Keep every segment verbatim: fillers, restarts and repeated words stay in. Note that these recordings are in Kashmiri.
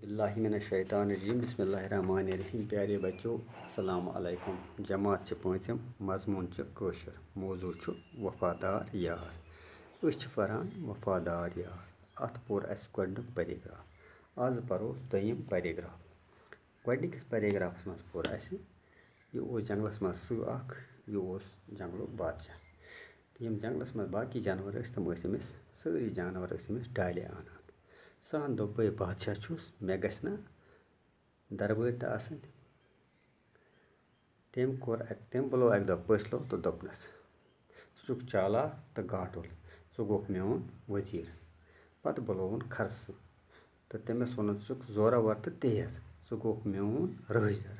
باللہ من الشیطان الرجیم، بسم اللہ الرحمن الرحیم۔ پیارے بچو، السلام علیکم۔ جماعت چھِ پٲنٛژِم، مضموٗن چھُ کٲشُر، موضوع چھُ وفادار یار۔ أسۍ چھِ پران وفادار یار۔ اَتھ پوٚر اَسہِ گۄڈٕنیُک paragraph۔ آز پرو دوٚیِم paragraph۔ گۄڈٕنِکِس paragraphس منٛز پوٚر اَسہِ، یہِ اوس جنٛگلَس منٛز سٕہہ اَکھ، یہِ اوس جنٛگلُک بادشاہ۔ تہٕ یِم جنٛگلَس منٛز باقٕے جانوَر ٲسۍ، تِم ٲسۍ أمِس، سٲری جانوَر ٲسۍ أمِس ڈالہِ اَنان۔ سُہ ہَن دوٚپ، بہٕ بادشاہ چھُس، مےٚ گژھِ نہ دربٲرۍ تہِ آسٕنۍ؟ تٔمۍ کوٚر اَکہِ، تٔمۍ بُلوو اَکہِ دۄہ پٔژھۍ لوٚو تہٕ دوٚپنَس، ژٕ چھُکھ چالاک تہٕ گاٹُل، ژٕ گوٚکھ میون وزیٖر۔ پَتہٕ بُلووُن خرسہٕ تہٕ تٔمِس ووٚنُن، ژٕ چھُکھ زورٕ آور تہٕ تیز، ژٕ گوٚکھ میون رٲچھۍ در۔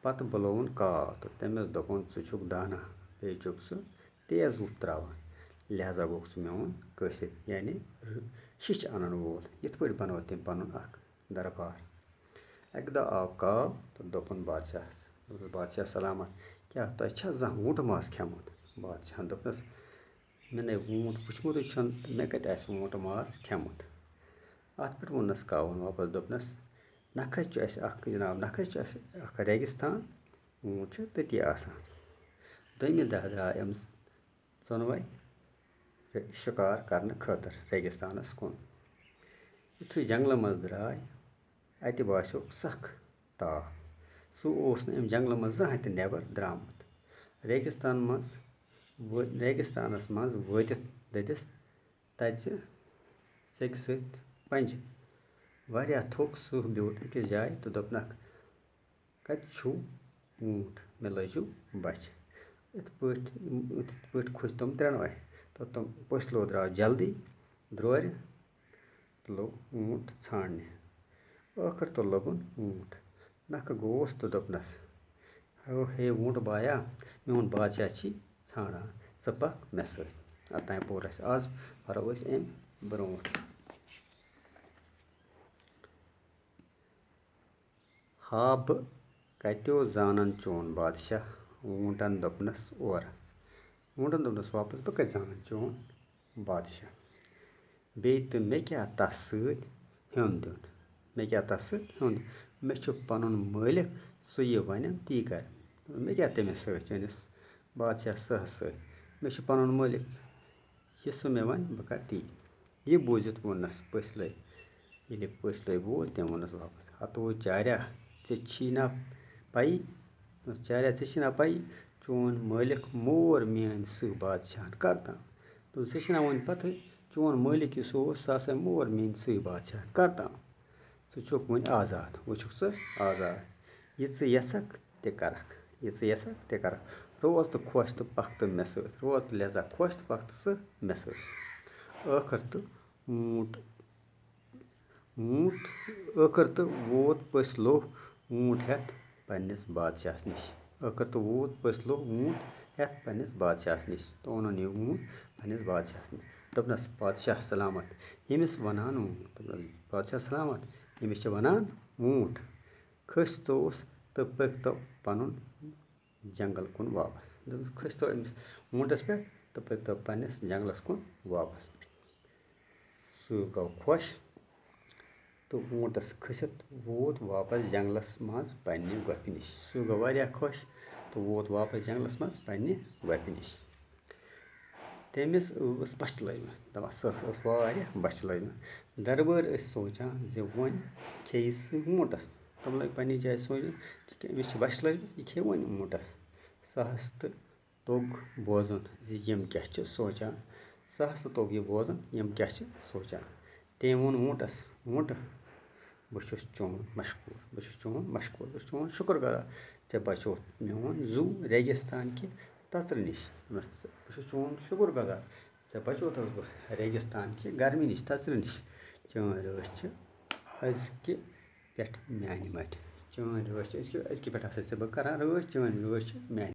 پَتہٕ بُلووُن کاو تہٕ تٔمِس دوٚپُن، ژٕ چھُکھ دانا، بیٚیہِ چھُکھ ژٕ تیز وُپھ ترٛاوان، لہذا گوٚکھ ژٕ میون قٲصد، یعنی شِش اَنَن وول۔ یِتھ پٲٹھۍ بَنوو تٔمۍ پَنُن اَکھ دربار۔ اَکہِ دۄہ آو کاو تہٕ دوٚپُن بادشاہَس، دوٚپُس، بادشاہ سلامت، کیٛاہ تۄہہِ چھا زانٛہہ ووٗنٛٹہٕ ماز کھیوٚمُت؟ بادشاہَن دوٚپنَس، مےٚ نے ووٗنٛٹ وٕچھمُتٕے چھُنہٕ تہٕ مےٚ کَتہِ آسہِ ووٗنٛٹہٕ ماز کھیوٚمُت؟ اَتھ پٮ۪ٹھ ووٚننَس کاوَن واپَس، دوٚپنَس، نَکھَے چھُ اَسہِ اَکھ جِناب، نَکھَے چھُ اَسہِ اَکھ ریگِستان، ووٗنٛٹ چھِ تٔتی آسان۔ دوٚیمہِ دۄہ درٛاے أمۍ ژۄنوَے شِکار کرنہٕ خٲطرٕ ریگِستانَس کُن۔ یُتھُے جنٛگلہٕ منٛز درٛاے، اَتہِ باسیوکھ سخ تاپھ۔ سُہ اوس نہٕ اَمہِ جنٛگلہٕ منٛز زٕہٕنۍ تہِ نٮ۪بر درٛامُت۔ ریگِستان منٛز وٲ-، ریگِستانَس منٛز وٲتِتھ دٔدِس تَتہِ سیٚکہِ سۭتۍ پنٛجہِ۔ واریاہ تھوٚک سٕہہ بیوٗٹھ أکِس جایہِ تہٕ دوٚپنَکھ، کَتہِ چھُو ووٗنٛٹ؟ مےٚ لٲجِو بَچھِ۔ یِتھ پٲٹھۍ، یِتھ پٲٹھۍ کھٔتۍ تِم ترٛٮ۪نوَے۔ تہٕ تِم پٔژھۍ لوٚو درٛاو جلدی درورِ تہٕ لوٚگ ووٗنٛٹ ژھانٛڈنہِ۔ ٲخٕر تہٕ لوٚبُن ووٗنٛٹ۔ نَکھٕ گوس تہٕ دوٚپنَس، ہو ہے ووٗنٛٹہٕ بایا، میون بادشاہ چھی ژھانٛڈان، ژٕ پَکھ مےٚ سۭتۍ۔ اوٚتام پوٚر اَسہِ، آز پَرو أسۍ اَمہِ برٛونٛٹھ۔ ہا بہٕ کَتیو زانَن چون بادشاہ؟ ووٗنٛٹَن دوٚپنَس اورٕ۔ ووٗنٛٹَن دوٚپنَس واپَس، بہٕ کَتہِ زانَن چون بادشاہ؟ بیٚیہِ تہٕ مےٚ کیٛاہ تَس سۭتۍ ہیوٚن دیُن؟ مےٚ کیٛاہ تَس سۭتۍ ہیوٚن دیُن؟ مےٚ چھُ پَنُن مٲلِک، سُہ یہِ وَنٮ۪م تی کَرٕ۔ مےٚ کیٛاہ تٔمِس سۭتۍ، چٲنِس بادشاہ سٕہَس سۭتۍ؟ مےٚ چھُ پَنُن مٲلِک، یہِ سُہ مےٚ وَنہِ، بہٕ کَرٕ تی۔ یہِ بوٗزِتھ ووٚننَس پٔژھۍ لٲگۍ۔ ییٚلہِ پٔژھۍ لٲگۍ ووت، تٔمۍ ووٚننَس واپَس، ہَتو چاریا، ژےٚ چھی نا پَیی؟ دوٚپنَس، چاریا، ژےٚ چھی نا پَیی؟ چون مٲلِک مور میٛٲنۍ سٕہہ بادشاہَن کَر تام؟ دوٚپُن، ژےٚ چھِ نا وۄنۍ پَتہٕ، چون مٲلِک یُس اوس، سُہ ہسا مور میٛٲنۍ سٕہہ بادشاہَن کَر تام؟ ژٕ چھُکھ وۄنۍ آزاد، وۄنۍ چھُکھ ژٕ آزاد۔ یہِ ژٕ یَژھکھ، تہِ کَرَکھ۔ یہِ ژٕ یَژھکھ، تہِ کَرَکھ۔ روز تہٕ خۄش تہٕ پَکھ تہٕ مےٚ سۭتۍ۔ روز تہٕ لہذا خۄش تہٕ پَکھ تہٕ ژٕ مےٚ سۭتۍ۔ ٲخٕر تہٕ ووٗنٛٹ، ووٗنٛٹ، ٲخٕر تہٕ ووت پٔژھۍ لوٚو ووٗنٛٹ ہٮ۪تھ پنٛنِس بادشاہَس نِش۔ ٲخٕر تہٕ ووت پٔژھۍ لوٚو ووٗنٛٹ ہٮ۪تھ پنٛنِس بادشاہَس نِش تہٕ اوٚنُن یہِ ووٗنٛٹ پنٛنِس بادشاہَس نِش۔ دوٚپنَس، بادشاہ سلامت، ییٚمِس وَنان ووٗنٛٹ۔ دوٚپنَس، بادشاہ سلامت، ییٚمِس چھِ وَنان ووٗنٛٹ۔ کھٔسۍ توس تہٕ پٔکۍ تو پَنُن جنٛگل کُن واپس۔ دوٚپُس، کھٔسۍ تو أمِس ووٗنٛٹَس پٮ۪ٹھ تہٕ پٔکۍ تو پنٛنِس جنٛگلَس کُن واپس۔ سُہ گوٚو خۄش تہٕ ووٗنٛٹَس کھٔسِتھ ووت واپس جنٛگلَس منٛز پنٛنہِ گۄپھِ نِش۔ سُہ گوٚو واریاہ خۄش تہٕ ووت واپس جنٛگلَس منٛز پنٛنہِ گۄپھِ نِش۔ تٔمِس ٲس بۄچھِ لٔجمٕژ، دَپان، سۄ ٲس واریاہ بۄچھِ لٔجمٕژ۔ دربٲرۍ ٲسۍ سونٛچان زِ وۄنۍ کھیٚیہِ سُہ ووٗنٛٹَس۔ تِم لٔگۍ پنٛنہِ جایہِ سونٛچنہِ، تِکیٛازِ أمِس چھِ بۄچھِ لٔجمٕژ، یہِ کھیٚیہِ وۄنۍ ووٗنٛٹَس۔ سُہ ہَس تہٕ توٚگ بوزُن زِ یِم کیٛاہ چھِ سونٛچان۔ سُہ ہَس تہٕ توٚگ یہِ بوزُن، یِم کیٛاہ چھِ سونٛچان۔ تٔمۍ ووٚن ووٗنٛٹَس، ووٗنٛٹہٕ، بہٕ چھُس چون مشکوٗر، بہٕ چھُس چون مشکوٗر، بہٕ چھُس چون شُکُر گُزار۔ ژےٚ بچووُتھ میون زُو ریگِستان کہِ تَژرٕ نِش۔ دوٚپمَس، ژٕ، بہٕ چھُس چون شُکُر گُزار۔ ژےٚ بچووتھَس بہٕ ریگِستان کہِ گرمی نِش، تَژرٕ نِش۔ چٲنۍ رٲچھ چھِ أزکہِ پٮ۪ٹھ میٛانہِ مَٹھِ۔ چٲنۍ رٲچھ چھِ أزکہِ، أزکہِ پٮ۪ٹھ ہسا چھِ بہٕ کران رٲچھ، چٲنۍ رٲچھ چھِ میٛانہِ